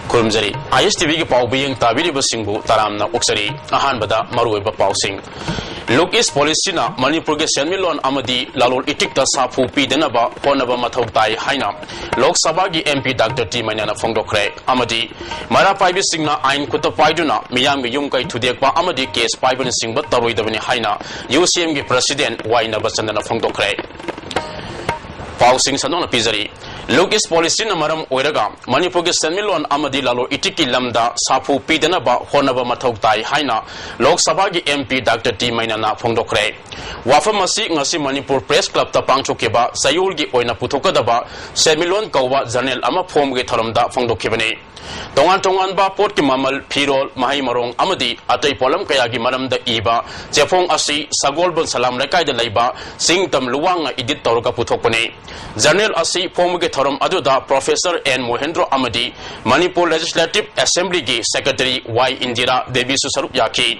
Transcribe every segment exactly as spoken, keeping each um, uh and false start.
ꯈꯨꯔꯨꯝꯖꯔꯤ꯫ ꯑꯥꯏ ꯑꯦꯁ T ꯚꯤꯒꯤ ꯄꯥꯎ ꯃꯤꯠꯌꯦꯡ ꯇꯥꯕꯤꯔꯤꯕꯁꯤꯡꯕꯨ ꯇꯔꯥꯝꯅ ꯑꯣꯛꯆꯔꯤ꯫ ꯑꯍꯥꯟꯕꯗ ꯃꯔꯨꯑꯣꯏꯕ ꯄꯥꯎꯁꯤꯡ꯫ Look East policyꯅ ꯃꯅꯤꯄꯨꯔꯒꯤ ꯁꯦꯟꯃꯤꯠꯂꯣꯟ ꯑꯃꯗꯤ ꯂꯂꯣꯟ ꯏꯇꯤꯛꯇ ꯁꯥꯐꯨ ꯄꯤꯗꯅꯕ ꯍꯣꯠꯅꯕ ꯃꯊꯧ ꯇꯥꯏ ꯍꯥꯏꯅ ꯂꯣꯛ ꯁꯚꯥꯒꯤ M P Doctor T ꯃꯩꯅꯥꯅ ꯐꯣꯡꯗꯣꯛꯈ꯭ꯔꯦ꯫ ꯑꯃꯗꯤ ꯃꯩꯔꯥ ꯄꯥꯏꯕꯤꯁꯤꯡꯅ ꯑꯥꯏꯟ ꯈꯨꯠꯇ ꯄꯥꯏꯗꯨꯅ ꯃꯤꯌꯥꯝꯒꯤ ꯌꯨꯝ ꯀꯩ ꯊꯨꯗꯦꯛꯄ ꯑꯃꯗꯤ ꯀꯦꯁ ꯄꯥꯏꯕꯅꯆꯤꯡꯕ ꯇꯧꯔꯣꯏꯗꯕꯅꯤ ꯍꯥꯏꯅ U C Mꯒꯤ President Y ꯅꯕꯆꯟꯗ꯭ꯔꯅ ꯐꯣꯡꯗꯣꯛꯈ꯭ꯔꯦ꯫ ꯄꯥꯎꯁꯤꯡ ꯁꯟꯗꯣꯛꯅ ꯄꯤꯖꯔꯤ꯫ Look East policyꯅ ꯃꯔꯝ ꯑꯣꯏꯔꯒ ꯃꯅꯤꯄꯨꯔꯒꯤ ꯁꯦꯟꯃꯤꯠꯂꯣꯟ ꯑꯃꯗꯤ ꯂꯂꯣꯟ ꯏꯇꯤꯛꯀꯤ ꯂꯝꯗ ꯁꯥꯐꯨ ꯄꯤꯗꯅꯕ ꯍꯣꯠꯅꯕ ꯃꯊꯧ ꯇꯥꯏ ꯍꯥꯏꯅ ꯂꯣꯛ ꯁꯚꯥꯒꯤ M P Doctor T ꯃꯩꯅꯥꯅ ꯐꯣꯡꯗꯣꯛꯈ꯭ꯔꯦ꯫ ꯋꯥꯐꯝ ꯑꯁꯤ ꯉꯁꯤ ꯃꯅꯤꯄꯨꯔ Press Clubꯇ ꯄꯥꯡꯊꯣꯛꯈꯤꯕ ꯆꯌꯣꯜꯒꯤ ꯑꯣꯏꯅ ꯄꯨꯊꯣꯛꯀꯗꯕ ꯁꯦꯟꯃꯤꯠꯂꯣꯟ ꯀꯧꯕ journal ꯑꯃ ꯐꯣꯡꯕꯒꯤ ꯊꯧꯔꯝꯗ ꯐꯣꯡꯗꯣꯛꯈꯤꯕꯅꯤ꯫ ꯇꯣꯉꯥꯟ ꯇꯣꯉꯥꯟꯕ ꯄꯣꯠꯀꯤ ꯃꯃꯜ, ꯐꯤꯔꯣꯜ, ꯃꯍꯩ ꯃꯔꯣꯡ ꯑꯃꯗꯤ ꯑꯇꯩ ꯄꯣꯠꯂꯝ ꯀꯌꯥꯒꯤ ꯃꯔꯝꯗ ꯏꯕ ꯆꯦꯐꯣꯡ ꯑꯁꯤ ꯁꯒꯣꯜꯕꯟ ꯁꯂꯥꯝ ꯂꯩꯀꯥꯏꯗ ꯂꯩꯕ ꯆꯤꯡꯇꯝ ꯂꯨꯋꯥꯡꯅ edit ꯇꯧꯔꯒ ꯄꯨꯊꯣꯛꯄꯅꯤ꯫ Journal ꯑꯁꯤ ꯐꯣꯡꯕꯒꯤ ꯊꯧꯔꯝ ꯑꯗꯨꯗ Professor N ꯃꯣꯍꯦꯟꯗ꯭ꯔꯣ ꯑꯃꯗꯤ Manipur Legislative Assemblyꯒꯤ Secretary Y Indira ꯗꯦꯕꯤꯁꯨ ꯁꯔꯨꯛ ꯌꯥꯈꯤ꯫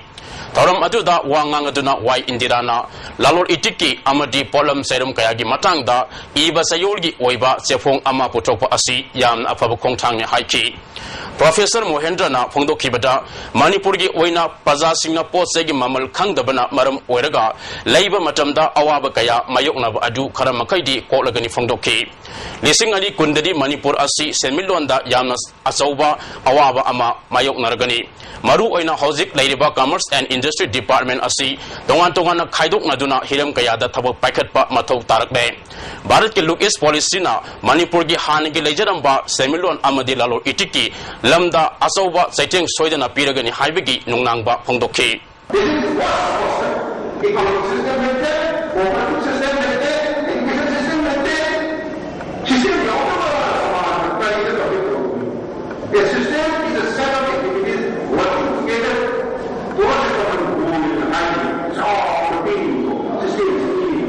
ꯊꯧꯔꯝ ꯑꯗꯨꯗ ꯋꯥ ꯉꯥꯡꯗꯨꯅ Y ꯏꯟꯗꯤꯔꯥꯅ ꯂꯂꯣꯟ ꯏꯇꯤꯛꯀꯤ ꯑꯃꯗꯤ ꯄꯣꯠꯂꯝ ꯆꯩꯔꯝ ꯀꯌꯥꯒꯤ ꯃꯇꯥꯡꯗ ꯏꯕ ꯆꯌꯣꯜꯒꯤ ꯑꯣꯏꯕ ꯆꯦꯐꯣꯡ ꯑꯃ ꯄꯨꯊꯣꯛꯄ ꯑꯁꯤ ꯌꯥꯝꯅ ꯑꯐꯕ ꯈꯣꯡꯊꯥꯡꯅꯤ ꯍꯥꯏꯈꯤ꯫ Professor ꯃꯣꯍꯦꯟꯗ꯭ꯔꯅ ꯐꯣꯡꯗꯣꯛꯈꯤꯕꯗ, ꯃꯅꯤꯄꯨꯔꯒꯤ ꯑꯣꯏꯅ ꯄ꯭ꯔꯖꯥꯁꯤꯡꯅ ꯄꯣꯠ ꯆꯩꯒꯤ ꯃꯃꯜ ꯈꯪꯗꯕꯅ ꯃꯔꯝ ꯑꯣꯏꯔꯒ ꯂꯩꯕ ꯃꯇꯝꯗ ꯑꯋꯥꯕ ꯀꯌꯥ ꯃꯥꯌꯣꯛꯅꯕ ꯑꯗꯨ ꯈꯔ ꯃꯈꯩꯗꯤ ꯀꯣꯛꯂꯒꯅꯤ ꯐꯣꯡꯗꯣꯛꯈꯤ꯫ ꯂꯤꯁꯤꯡ ꯑꯅꯤ ꯀꯨꯟꯗꯗꯤ ꯃꯅꯤꯄꯨꯔ ꯑꯁꯤ ꯁꯦꯟꯃꯤꯠꯂꯣꯟꯗ ꯌꯥꯝꯅ ꯑꯆꯧꯕ ꯑꯋꯥꯕ ꯑꯃ ꯃꯥꯌꯣꯛꯅꯔꯒꯅꯤ꯫ ꯃꯔꯨꯑꯣꯏꯅ ꯍꯧꯖꯤꯛ ꯂꯩꯔꯤꯕ Commerce and Industry Department ꯑꯁꯤ ꯇꯣꯉꯥꯟ ꯇꯣꯉꯥꯟꯅ ꯈꯥꯏꯗꯣꯛꯅꯗꯨꯅ ꯍꯤꯔꯝ ꯀꯌꯥꯗ ꯊꯕꯛ ꯄꯥꯏꯈꯠꯄ ꯃꯊꯧ ꯇꯥꯔꯛꯂꯦ꯫ ꯚꯥꯔꯠꯀꯤ Look East policyꯅ ꯃꯅꯤꯄꯨꯔꯒꯤ ꯍꯥꯟꯅꯒꯤ ꯂꯩꯖꯔꯝꯕ ꯁꯦꯟꯃꯤꯠꯂꯣꯟ ꯑꯃꯗꯤ ꯂꯂꯣꯟ ꯏꯇꯤꯛꯀꯤ ꯂꯝꯗ ꯑꯆꯧꯕ ꯆꯩꯊꯦꯡ ꯁꯣꯏꯗꯅ ꯄꯤꯔꯒꯅꯤ ꯍꯥꯏꯕꯒꯤ ꯅꯨꯡꯅꯥꯡꯕ ꯐꯣꯡꯗꯣꯛꯈꯤ꯫ This is what our system, economic system ꯂꯩꯇꯦ, cooperative system ꯂꯩꯇꯦ, education system ꯂꯩꯇꯦ, system ꯌꯥꯎꯗꯕ ꯁꯃꯥꯖ ꯀꯔꯤꯗ ꯇꯧꯒꯦ ꯇꯧꯕꯅꯤ? A system is a set of activities working together towards a common goal ꯍꯥꯏꯅ ꯆꯥꯎꯅ ꯄꯤꯔꯤꯕ system ꯁꯤꯅꯤ꯫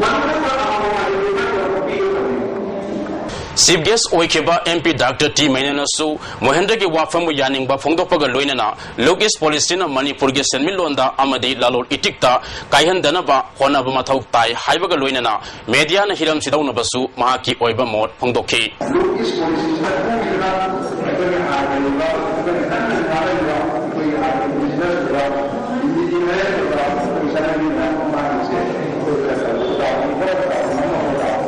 ꯃꯗꯨ ꯅꯠꯇ꯭ꯔꯒ ꯑꯃꯃꯝ identify ꯇꯧꯔꯒ ꯄꯤꯒꯗꯕꯅꯤ꯫ Chief Guest ꯑꯣꯏꯈꯤꯕ M P Doctor T ꯃꯩꯅꯥꯅꯁꯨ ꯃꯣꯍꯦꯟꯗ꯭ꯔꯒꯤ ꯋꯥꯐꯝꯕꯨ ꯌꯥꯅꯤꯡꯕ ꯐꯣꯡꯗꯣꯛꯄꯒ ꯂꯣꯏꯅꯅ Look East policyꯅ ꯃꯅꯤꯄꯨꯔꯒꯤ ꯁꯦꯟꯃꯤꯠꯂꯣꯟꯗ ꯑꯃꯗꯤ ꯂꯂꯣꯟ ꯏꯇꯤꯛꯇ ꯀꯥꯏꯍꯟꯗꯅꯕ ꯍꯣꯠꯅꯕ ꯃꯊꯧ ꯇꯥꯏ ꯍꯥꯏꯕꯒ ꯂꯣꯏꯅꯅ mediaꯅ ꯍꯤꯔꯝ ꯁꯤꯗꯧꯅꯕꯁꯨ ꯃꯍꯥꯛꯀꯤ ꯑꯣꯏꯕ ꯃꯣꯠ ꯐꯣꯡꯗꯣꯛꯈꯤ꯫ Look East policyꯁꯤꯅ ꯈꯣꯡꯁꯤꯗ ꯑꯩꯈꯣꯏꯒꯤ ꯍꯥꯟꯅ ꯂꯩꯔꯤꯕ, ꯑꯩꯈꯣꯏꯅ ꯀꯟꯅ ꯍꯣꯠꯅꯔꯤꯕ, ꯑꯩꯈꯣꯏꯒꯤ ꯍꯥꯟꯅ ꯏꯟꯗꯤꯖꯤꯅꯁ ꯑꯣꯏꯕ, ꯏꯟꯗꯤꯖꯤꯅꯁ ꯑꯣꯏꯕ ꯑꯩꯈꯣꯏ ꯆꯠꯅꯕꯤ ꯃꯌꯥꯝ ꯑꯃ ꯃꯥꯡꯉꯤꯁꯦ ꯑꯩꯈꯣꯏ ꯈꯔ ꯈꯔ ꯇꯧꯕ ꯇꯥꯕꯅꯤ, ꯈꯔ ꯈꯔ ꯇꯧꯕ ꯉꯝꯕ ꯇꯥꯕꯅꯤ꯫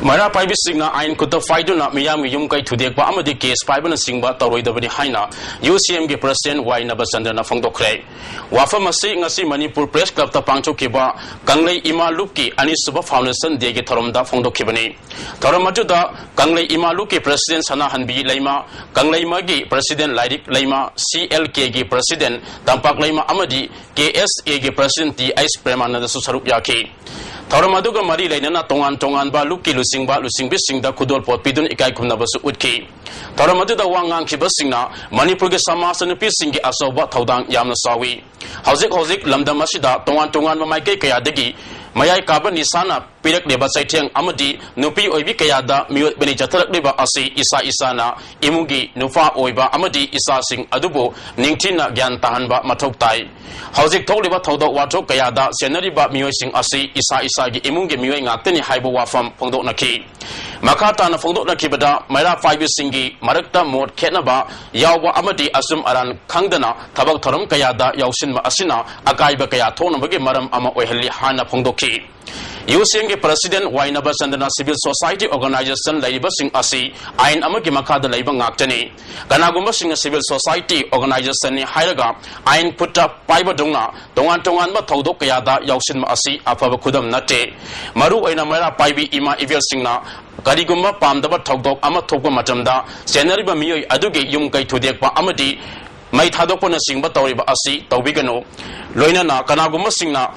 ꯃꯩꯔꯥ ꯄꯥꯏꯕꯤꯁꯤꯡꯅ ꯑꯥꯏꯟ ꯈꯨꯠꯇ ꯄꯥꯏꯗꯨꯅ ꯃꯤꯌꯥꯝꯒꯤ ꯌꯨꯝ ꯀꯩ ꯊꯨꯗꯦꯛꯄ ꯑꯃꯗꯤ ꯀꯦꯁ ꯄꯥꯏꯕꯅꯆꯤꯡꯕ ꯇꯧꯔꯣꯏꯗꯕꯅꯤ ꯍꯥꯏꯅ ꯌꯨ ꯁꯤ ꯑꯦꯝꯒꯤ ꯄ꯭ꯔꯁꯤꯗꯦꯟ ꯋꯥꯏ ꯅꯕꯆꯟꯗ꯭ꯔꯅ ꯐꯣꯡꯗꯣꯛꯈ꯭ꯔꯦ꯫ ꯋꯥꯐꯝ ꯑꯁꯤ ꯉꯁꯤ ꯃꯅꯤꯄꯨꯔ ꯄ꯭ꯔꯦꯁ ꯀ꯭ꯂꯕꯇ ꯄꯥꯡꯊꯣꯛꯈꯤꯕ ꯀꯪꯂꯩ ꯏꯃꯥ ꯂꯨꯞꯀꯤ ꯑꯅꯤꯁꯨꯕ ꯐꯥꯎꯟꯗꯦꯁꯟ ꯗꯦꯒꯤ ꯊꯧꯔꯝꯗ ꯐꯣꯡꯗꯣꯛꯈꯤꯕꯅꯤ꯫ ꯊꯧꯔꯝ ꯑꯗꯨꯗ ꯀꯪꯂꯩ ꯏꯃꯥ ꯂꯨꯞꯀꯤ ꯄ꯭ꯔꯁꯤꯗꯦꯟ ꯁꯅꯥꯍꯟꯕꯤ ꯂꯩꯃ, ꯀꯪꯂꯩꯃꯒꯤ ꯄ꯭ꯔꯁꯤꯗꯦꯟ ꯂꯥꯏꯔꯤꯛ ꯂꯩꯃ, ꯁꯤ ꯑꯦꯜ ꯀꯦꯒꯤ ꯄ꯭ꯔꯁꯤꯗꯦꯟ ꯇꯝꯄꯥꯛ ꯂꯩꯃ ꯑꯃꯗꯤ ꯀꯦ ꯑꯦꯁ ꯑꯦꯒꯤ ꯄ꯭ꯔꯁꯤꯗꯦꯟ ꯇꯤ ꯑꯩꯆ ꯄ꯭ꯔꯦꯃꯥꯅꯟꯗꯁꯨ ꯁꯔꯨꯛ ꯌꯥꯈꯤ꯫ ꯊꯧꯔꯝ ꯑꯗꯨꯒ ꯃꯔꯤ ꯂꯩꯅꯅ ꯇꯣꯉꯥꯟ ꯇꯣꯉꯥꯟꯕ ꯂꯨꯞꯀꯤ ꯂꯨꯆꯤꯡꯕ ꯂꯨꯆꯤꯡꯕꯤꯁꯤꯡꯗ ꯈꯨꯗꯣꯜꯄꯣꯠ ꯄꯤꯗꯨꯅ ꯏꯀꯥꯏ ꯈꯨꯝꯅꯕꯁꯨ ꯎꯠꯈꯤ꯫ ꯊꯧꯔꯝ ꯑꯗꯨꯗ ꯋꯥ ꯉꯥꯡꯈꯤꯕꯁꯤꯡꯅ ꯃꯅꯤꯄꯨꯔꯒꯤ ꯁꯃꯥꯖꯇ ꯅꯨꯄꯤꯁꯤꯡꯒꯤ ꯑꯆꯧꯕ ꯊꯧꯗꯥꯡ ꯌꯥꯝꯅ ꯆꯥꯎꯏ꯫ ꯍꯧꯖꯤꯛ ꯍꯧꯖꯤꯛ ꯂꯝꯗꯝ ꯑꯁꯤꯗ ꯇꯣꯉꯥꯟ ꯇꯣꯉꯥꯟꯕ ꯃꯥꯏꯀꯩ ꯀꯌꯥꯗꯒꯤ ꯃꯌꯥꯏ ꯀꯥꯕ ꯅꯤꯁꯥꯅ ꯄꯤꯔꯛꯂꯤꯕ ꯆꯩꯊꯦꯡ ꯑꯃꯗꯤ ꯅꯨꯄꯤ ꯑꯣꯏꯕꯤ ꯀꯌꯥꯗ ꯃꯤꯑꯣꯠꯄꯅ ꯆꯠꯊꯔꯛꯂꯤꯕ ꯑꯁꯤ ꯏꯁꯥ ꯏꯁꯥꯅ ꯏꯃꯨꯡꯒꯤ ꯅꯨꯄꯥ ꯑꯣꯏꯕ ꯑꯃꯗꯤ ꯏꯆꯥꯁꯤꯡ ꯑꯗꯨꯕꯨ ꯅꯤꯡꯊꯤꯅ ꯒ꯭ꯌꯥꯟ ꯇꯥꯍꯟꯕ ꯃꯊꯧ ꯇꯥꯏ꯫ ꯍꯧꯖꯤꯛ ꯊꯣꯛꯂꯤꯕ ꯊꯧꯗꯣꯛ ꯋꯥꯊꯣꯛ ꯀꯌꯥꯗ ꯆꯦꯟꯅꯔꯤꯕ ꯃꯤꯑꯣꯏꯁꯤꯡ ꯑꯁꯤ ꯏꯁꯥ ꯏꯁꯥꯒꯤ ꯏꯃꯨꯡꯒꯤ ꯃꯤꯑꯣꯏ ꯉꯥꯛꯇꯅꯤ ꯍꯥꯏꯕ ꯋꯥꯐꯝ ꯐꯣꯡꯗꯣꯛꯅꯈꯤ꯫ ꯃꯈꯥ ꯇꯥꯅ ꯐꯣꯡꯗꯣꯛꯅꯈꯤꯕꯗ ꯃꯩꯔꯥ ꯄꯥꯏꯕꯤꯁꯤꯡꯒꯤ ꯃꯔꯛꯇ ꯃꯣꯠ ꯈꯦꯠꯅꯕ ꯌꯥꯎꯕ ꯑꯃꯗꯤ ꯑꯆꯨꯝ ꯑꯔꯥꯟ ꯈꯪꯗꯅ ꯊꯕꯛ ꯊꯧꯔꯝ ꯀꯌꯥꯗ ꯌꯥꯎꯁꯤꯟꯕ ꯑꯁꯤꯅ ꯑꯀꯥꯏꯕ ꯀꯌꯥ ꯊꯣꯛꯅꯕꯒꯤ ꯃꯔꯝ ꯑꯃ ꯑꯣꯏꯍꯜꯂꯤ ꯍꯥꯏꯅ ꯐꯣꯡꯗꯣꯛꯈꯤ꯫ ꯌꯨ ꯁꯤ ꯑꯦꯝꯒꯤ ꯄ꯭ꯔꯁꯤꯗꯦꯟ ꯋꯥꯏ ꯅꯕꯆꯟꯗ꯭ꯔꯅ ꯁꯤꯚꯤꯜ ꯁꯣꯁꯥꯏꯇꯤ ꯑꯣꯔꯒꯅꯥꯏꯖꯦꯁꯟ ꯂꯩꯔꯤꯕꯁꯤꯡ ꯑꯁꯤ ꯑꯥꯏꯟ ꯑꯃꯒꯤ ꯃꯈꯥꯗ ꯂꯩꯕ ꯉꯥꯛꯇꯅꯤ꯫ ꯀꯅꯥꯒꯨꯝꯕꯁꯤꯡꯅ ꯁꯤꯚꯤꯜ ꯁꯣꯁꯥꯏꯇꯤ ꯑꯣꯔꯒꯅꯥꯏꯖꯦꯁꯟꯅꯤ ꯍꯥꯏꯔꯒ ꯑꯥꯏꯟ ꯈꯨꯠꯇ ꯄꯥꯏꯕꯗꯧꯅ ꯇꯣꯉꯥꯟ ꯇꯣꯉꯥꯟꯕ ꯊꯧꯗꯣꯛ ꯀꯌꯥꯗ ꯌꯥꯎꯁꯤꯟꯕ ꯑꯁꯤ ꯑꯐꯕ ꯈꯨꯗꯝ ꯅꯠꯇꯦ꯫ ꯃꯔꯨ ꯑꯣꯏꯅ ꯃꯩꯔꯥ ꯄꯥꯏꯕꯤ ꯏꯃꯥ ꯏꯕꯦꯜꯁꯤꯡꯅ ꯀꯔꯤꯒꯨꯝꯕ ꯄꯥꯝꯗꯕ ꯊꯧꯗꯣꯛ ꯑꯃ ꯊꯣꯛꯄ ꯃꯇꯝꯗ ꯆꯦꯟꯅꯔꯤꯕ ꯃꯤꯑꯣꯏ ꯑꯗꯨꯒꯤ ꯌꯨꯝ ꯀꯩ ꯊꯨꯗꯦꯛꯄ ꯑꯃꯗꯤ ꯃꯩ ꯊꯥꯗꯣꯛꯄꯅꯆꯤꯡꯕ ꯇꯧꯔꯤꯕ ꯑꯁꯤ ꯇꯧꯕꯤꯒꯅꯨ꯫ ꯂꯣꯏꯅꯅ ꯀꯅꯥꯒꯨꯝꯕꯁꯤꯡꯅ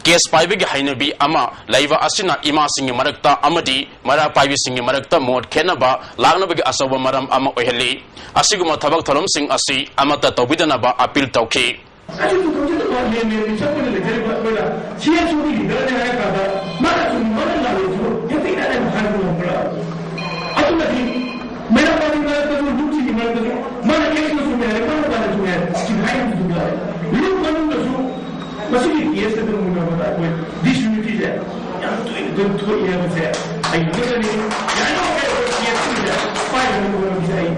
ꯀꯦꯁ ꯄꯥꯏꯕꯒꯤ ꯍꯩꯅꯕꯤ ꯑꯃ ꯂꯩꯕ ꯑꯁꯤꯅ ꯏꯃꯥꯁꯤꯡꯒꯤ ꯃꯔꯛꯇ ꯑꯃꯗꯤ ꯃꯩꯔꯥ ꯄꯥꯏꯕꯤꯁꯤꯡꯒꯤ ꯃꯔꯛꯇ ꯃꯣꯠ ꯈꯦꯠꯅꯕ ꯂꯥꯛꯅꯕꯒꯤ ꯑꯆꯧꯕ ꯃꯔꯝ ꯑꯃ ꯑꯣꯏꯍꯜꯂꯤ꯫ ꯑꯁꯤꯒꯨꯝꯕ ꯊꯕꯛ ꯊꯧꯔꯝꯁꯤꯡ ꯑꯁꯤ ꯑꯃꯠꯇ ꯇꯧꯕꯤꯗꯅꯕ ꯑꯄꯤꯜ ꯇꯧꯈꯤ꯫ ꯑꯗꯨꯕꯨ ꯍꯧꯖꯤꯛ ꯂꯦꯟ ꯂꯦꯟꯒꯤ ꯆꯠꯄꯗ ꯂꯩꯖꯔꯤꯕ ꯑꯩꯈꯣꯏꯅ ꯁꯤ ꯑꯦꯁ ꯑꯣꯒꯤ ꯂꯤꯗꯔꯅꯦ ꯍꯥꯏꯔ ꯀꯥꯟꯗ ꯃꯥꯅ ꯆꯨꯝꯃꯤ ꯃꯥꯅ ꯂꯥꯜꯂꯤꯁꯨ ꯍꯦꯛꯇ ꯏꯔꯥꯏ ꯂꯥꯏꯅ ꯍꯥꯏꯕ ꯉꯝꯕ꯭ꯔꯥ? ꯑꯗꯨꯅꯗꯤ ꯃꯩꯔꯥ ꯄꯥꯏꯕꯤ ꯃꯔꯛꯇꯁꯨ ꯂꯨꯞꯁꯤꯡꯒꯤ ꯃꯔꯛꯇꯁꯨ ꯃꯥꯅ ꯑꯦꯛꯁꯅ ꯆꯨꯝꯃꯦ ꯍꯥꯏꯔꯦ, ꯃꯥꯅ ꯂꯥꯜꯂꯦ ꯆꯨꯝꯃꯦ ꯍꯥꯏꯔꯦ, ꯁꯤꯗꯤ ꯍꯥꯏꯕ ꯆꯨꯝꯕ ꯌꯥꯔꯦ꯫ ꯂꯨꯞ ꯃꯅꯨꯡꯗꯁꯨ ꯃꯁꯤꯒꯤ ꯀꯦꯁꯇ ꯑꯗꯨꯝ ꯎꯅꯕꯗ ꯑꯩꯈꯣꯏ ꯗꯤꯁꯌꯨꯅꯤꯇꯤꯁꯦ ꯌꯥꯝ ꯇꯣꯏꯅ ꯑꯗꯨꯝ ꯊꯣꯛꯏ ꯍꯥꯏꯕꯁꯦ ꯑꯩ ꯍꯥꯏꯖꯅꯤꯡꯉꯤ꯫ ꯌꯥꯔꯤꯕꯃꯈꯩ ꯑꯩꯈꯣꯏ ꯀꯦꯁꯁꯤꯡꯁꯦ ꯄꯥꯏꯗꯅꯕ ꯍꯣꯠꯅꯕꯁꯦ ꯑꯩ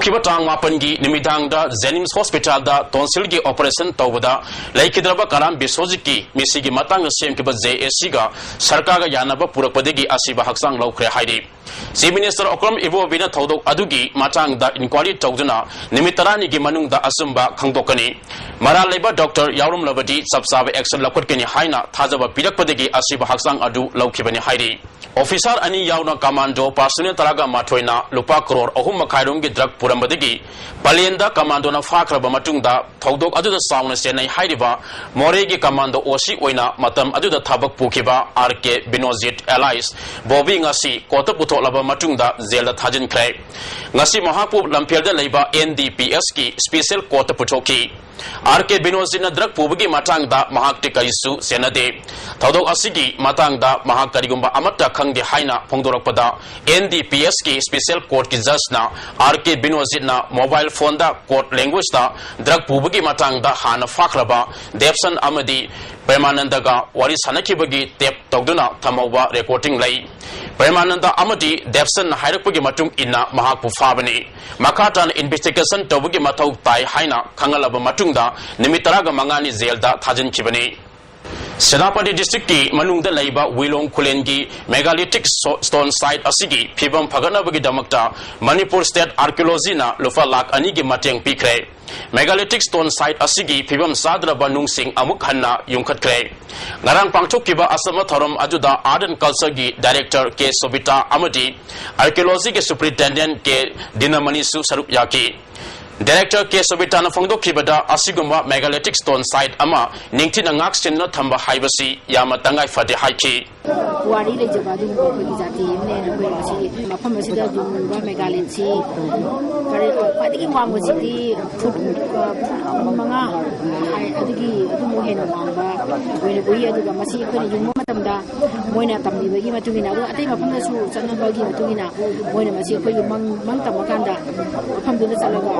ꯈꯤꯕ ꯇꯥꯡ ꯃꯥꯄꯟꯒꯤ ꯅꯨꯃꯤꯗꯥꯡꯗ ꯖꯦꯅꯤꯝꯁ ꯍꯣꯁꯄꯤꯇꯥꯜꯗ ꯇꯣꯟꯁꯤꯜꯒꯤ ꯑꯣꯄꯔꯦꯁꯟ ꯇꯧꯕꯗ ꯂꯩꯈꯤꯗ꯭ꯔꯕ ꯀꯔꯥꯝ ꯕꯤꯁ꯭ꯋꯖꯤꯠꯀꯤ ꯃꯤꯁꯤꯒꯤ ꯃꯇꯥꯡꯗ ꯁꯦꯝꯈꯤꯕ ꯖꯦ ꯑꯦ ꯁꯤꯒ ꯁꯔꯀꯥꯔꯒ ꯌꯥꯅꯕ ꯄꯨꯔꯛꯄꯗꯒꯤ ꯑꯁꯤꯕ ꯍꯛꯆꯥꯡ ꯂꯧꯈ꯭ꯔꯦ ꯍꯥꯏꯔꯤ꯫ ꯆꯤꯐ ꯃꯤꯅꯤꯁꯇꯔ ꯑꯣꯀ꯭ꯔꯝ ꯏꯕꯣꯕꯤꯅ ꯊꯧꯗꯣꯛ ꯑꯗꯨꯒꯤ ꯃꯇꯥꯡꯗ ꯏꯟꯀ꯭ꯋꯥꯏꯔꯤ ꯇꯧꯗꯨꯅ ꯅꯨꯃꯤꯠ ꯇꯔꯥꯅꯤꯒꯤ ꯃꯅꯨꯡꯗ ꯑꯆꯨꯝꯕ ꯈꯪꯗꯣꯛꯀꯅꯤ꯫ ꯃꯔꯥꯜ ꯂꯩꯕ ꯗꯣꯛꯇꯔ ꯌꯥꯎꯔꯝꯂꯕꯗꯤ ꯆꯞ ꯆꯥꯕ ꯑꯦꯛꯁꯟ ꯂꯧꯈꯠꯀꯅꯤ ꯍꯥꯏꯅ ꯊꯥꯖꯕ ꯄꯤꯔꯛꯄꯗꯒꯤ ꯑꯁꯤꯕ ꯍꯛꯆꯥꯡ ꯑꯗꯨ ꯂꯧꯈꯤꯕꯅꯤ ꯍꯥꯏꯔꯤ꯫ ꯑꯣꯐꯤꯁꯥꯔ ꯑꯅꯤ ꯌꯥꯎꯅ ꯀꯃꯥꯟꯗꯣ ꯄꯥꯔꯁꯣꯅꯦꯜ ꯇꯔꯥꯒ ꯃꯥꯊꯣꯏꯅ ꯂꯨꯄꯥ ꯀ꯭ꯔꯣꯔ ꯑꯍꯨꯝ ꯃꯈꯥꯏꯔꯣꯝꯒꯤ ꯗ꯭ꯔꯒ ꯄꯨꯔꯝꯕꯗꯒꯤ ꯄꯂꯦꯟꯗ ꯀꯃꯥꯟꯗꯣꯅ ꯐꯥꯈ꯭ꯔꯕ ꯃꯇꯨꯡꯗ ꯊꯧꯗꯣꯛ ꯑꯗꯨꯗ ꯆꯥꯎꯅ ꯆꯦꯟꯅꯩ ꯍꯥꯏꯔꯤꯕ ꯃꯣꯔꯦꯒꯤ ꯀꯃꯥꯟꯗꯣ ꯑꯣ ꯁꯤ ꯑꯣꯏꯅ ꯃꯇꯝ ꯑꯗꯨꯗ ꯊꯕꯛ ꯄꯨꯈꯤꯕ ꯑꯥꯔ ꯀꯦ ꯕꯤꯅꯣꯖꯤꯠ ꯑꯦꯂꯥꯏꯁ ꯕꯣꯕꯤ ꯉꯁꯤ ꯀꯣꯔꯠꯇ ꯄꯨꯊꯣꯛꯂꯕ ꯃꯇꯨꯡꯗ ꯖꯦꯜꯗ ꯊꯥꯖꯤꯟꯈ꯭ꯔꯦ꯫ ꯉꯁꯤ ꯃꯍꯥꯛꯄꯨ ꯂꯝꯐꯦꯜꯗ ꯂꯩꯕ ꯑꯦꯟ ꯗꯤ ꯄꯤ ꯑꯦꯁꯀꯤ ꯁ꯭ꯄꯦꯁꯦꯜ ꯀꯣꯔꯠꯇ ꯄꯨꯊꯣꯛꯈꯤ꯫ ꯑꯥꯔ ꯀꯦ ꯕꯤꯅꯣꯖꯤꯠꯅ ꯗ꯭ꯔꯒ ꯄꯨꯕꯒꯤ ꯃꯇꯥꯡꯗ ꯃꯍꯥꯛꯇꯤ ꯀꯔꯤꯁꯨ ꯆꯦꯟꯅꯗꯦ꯫ ꯊꯧꯗꯣꯛ ꯑꯁꯤꯒꯤ ꯃꯇꯥꯡꯗ ꯃꯍꯥꯛ ꯀꯔꯤꯒꯨꯝꯕ ꯑꯃꯠꯇ ꯈꯪꯗꯦ ꯍꯥꯏꯅ ꯐꯣꯡꯗꯣꯔꯛꯄꯗ ꯑꯦꯟ ꯗꯤ ꯄꯤ ꯑꯦꯁꯀꯤ ꯁ꯭ꯄꯦꯁꯦꯜ ꯀꯣꯔꯠꯀꯤ ꯖꯖꯅ ꯑꯥꯔ ꯀꯦ ꯕꯤꯅꯣꯖꯤꯠꯅ ꯃꯣꯕꯥꯏꯜ ꯐꯣꯟꯗ ꯀꯣꯔꯠ ꯂꯦꯡꯒ꯭ꯋꯦꯖꯇ ꯗ꯭ꯔꯒ ꯄꯨꯕꯒꯤ ꯃꯇꯥꯡꯗ ꯍꯥꯟꯅ ꯐꯥꯈ꯭ꯔꯕ ꯗꯦꯕꯁꯟ ꯑꯃꯗꯤ ꯄ꯭ꯔꯦꯃꯥꯅꯟꯗꯒ ꯋꯥꯔꯤ ꯁꯥꯟꯅꯈꯤꯕꯒꯤ ꯇꯦꯞ ꯇꯧꯗꯨꯅ ꯊꯝꯍꯧꯕ ꯔꯦꯀꯣꯔꯗꯤꯡ ꯂꯩ꯫ ꯄ꯭ꯔꯦꯃꯥꯅꯟꯗ ꯑꯃꯗꯤ ꯗꯦꯕꯁꯟꯅ ꯍꯥꯏꯔꯛꯄꯒꯤ ꯃꯇꯨꯡ ꯏꯟꯅ ꯃꯍꯥꯛꯄꯨ ꯐꯥꯕꯅꯤ꯫ ꯃꯈꯥ ꯇꯥꯅ ꯏꯟꯚꯦꯁꯇꯤꯒꯦꯁꯟ ꯇꯧꯕꯒꯤ ꯃꯊꯧ ꯇꯥꯏ ꯍꯥꯏꯅ ꯈꯪꯍꯜꯂꯕ ꯃꯇꯨꯡꯗ ꯅꯨꯃꯤꯠ ꯇꯔꯥꯒ ꯃꯉꯥꯅꯤ ꯖꯦꯜꯗ ꯊꯥꯖꯤꯟꯈꯤꯕꯅꯤ꯫ ꯁꯦꯅꯥꯄꯇꯤ ꯗꯤꯁꯇ꯭ꯔꯤꯛꯀꯤ ꯃꯅꯨꯡꯗ ꯂꯩꯕ ꯋꯤꯂꯣꯡ ꯈꯨꯂꯦꯟꯒꯤ ꯃꯦꯒꯥꯂꯤꯊꯤꯛ ꯁꯣ-, ꯁ꯭ꯇꯣꯟ ꯁꯥꯏꯠ ꯑꯁꯤꯒꯤ ꯐꯤꯕꯝ ꯐꯒꯠꯅꯕꯒꯤꯗꯃꯛꯇ ꯃꯅꯤꯄꯨꯔ ꯁ꯭ꯇꯦꯠ ꯑꯥꯔꯀꯤꯑꯣꯂꯣꯖꯤꯅ ꯂꯨꯄꯥ ꯂꯥꯈ ꯑꯅꯤꯒꯤ ꯃꯇꯦꯡ ꯄꯤꯈ꯭ꯔꯦ꯫ ꯃꯦꯒꯥꯂꯤꯊꯤꯛ ꯁ꯭ꯇꯣꯟ ꯁꯥꯏꯠ ꯑꯁꯤꯒꯤ ꯐꯤꯕꯝ ꯆꯥꯗ꯭ꯔꯕ ꯅꯨꯡꯁꯤꯡ ꯑꯃꯨꯛ ꯍꯟꯅ ꯌꯨꯝꯈꯠꯈ꯭ꯔꯦ꯫ ꯉꯔꯥꯡ ꯄꯥꯡꯊꯣꯛꯈꯤꯕ ꯑꯆꯝꯕ ꯊꯧꯔꯝ ꯑꯗꯨꯗ ꯑꯥꯔꯠ ꯑꯦꯟ ꯀꯜꯆꯔꯒꯤ ꯗꯥꯏꯔꯦꯛꯇꯔ ꯀꯦ ꯁꯣꯕꯤꯇꯥ ꯑꯃꯗꯤ ꯑꯥꯔꯀꯤꯑꯣꯂꯣꯖꯤꯒꯤ ꯁꯨꯄ꯭ꯔꯤꯟꯇꯦꯟꯗꯦꯟꯠ ꯀꯦ ꯗꯤꯅꯃꯅꯤꯁꯨ ꯁꯔꯨꯛ ꯌꯥꯈꯤ꯫ ꯗꯥꯏꯔꯦꯛꯇꯔ ꯀꯦ ꯁꯣꯕꯤꯇꯥꯅ ꯐꯣꯡꯗꯣꯛꯈꯤꯕꯗ, ꯑꯁꯤꯒꯨꯝꯕ ꯃꯦꯒꯥꯂꯤꯊꯤꯛ ꯁ꯭ꯇꯣꯟ ꯁꯥꯏꯠ ꯑꯃ ꯅꯤꯡꯊꯤꯅ ꯉꯥꯛ ꯁꯦꯟꯗꯨꯅ ꯊꯝꯕ ꯍꯥꯏꯕꯁꯤ ꯌꯥꯝꯅ ꯇꯉꯥꯏ ꯐꯗꯦ ꯍꯥꯏꯈꯤ꯫ ꯄꯨꯋꯥꯔꯤ ꯂꯩꯖꯕ ꯑꯗꯨꯒꯨꯝꯕ ꯑꯩꯈꯣꯏꯒꯤ ꯖꯥꯇꯤ ꯑꯃꯅꯦꯅ ꯑꯩꯈꯣꯏ ꯃꯁꯤꯒꯤ ꯃꯐꯝ ꯑꯁꯤꯗ ꯌꯨꯡꯂꯤꯕ ꯃꯦꯒꯥꯂꯤꯊꯤꯛꯁꯤ ꯈ꯭ꯋꯥꯏꯗꯒꯤ ꯋꯥꯡꯕꯁꯤꯗꯤ ꯐꯨꯠ, ꯑ, ꯐꯨꯠ ꯃꯉꯥ ꯍꯥꯏ, ꯑꯗꯨꯒꯤ ꯑꯗꯨꯃꯨꯛ ꯍꯦꯟꯅ ꯋꯥꯡꯕ ꯑꯣꯏꯅ ꯎꯏ꯫ ꯑꯗꯨꯒ ꯃꯁꯤ ꯑꯩꯈꯣꯏꯅ ꯌꯨꯡꯕ ꯃꯇꯝꯗ ꯃꯣꯏꯅ ꯇꯝꯕꯤꯕꯒꯤ ꯃꯇꯨꯡ ꯏꯟꯅ, ꯑꯗꯨꯒ ꯑꯇꯩ ꯃꯐꯝꯗꯁꯨ ꯆꯠꯅꯕꯒꯤ ꯃꯇꯨꯡ ꯏꯟꯅ ꯃꯣꯏꯅ ꯃꯁꯤ ꯑꯩꯈꯣꯏꯒꯤ ꯃꯪ, ꯃꯪ ꯇꯝꯃꯀꯥꯟꯗ ꯃꯐꯝꯗꯨꯗ ꯆꯠꯂꯒ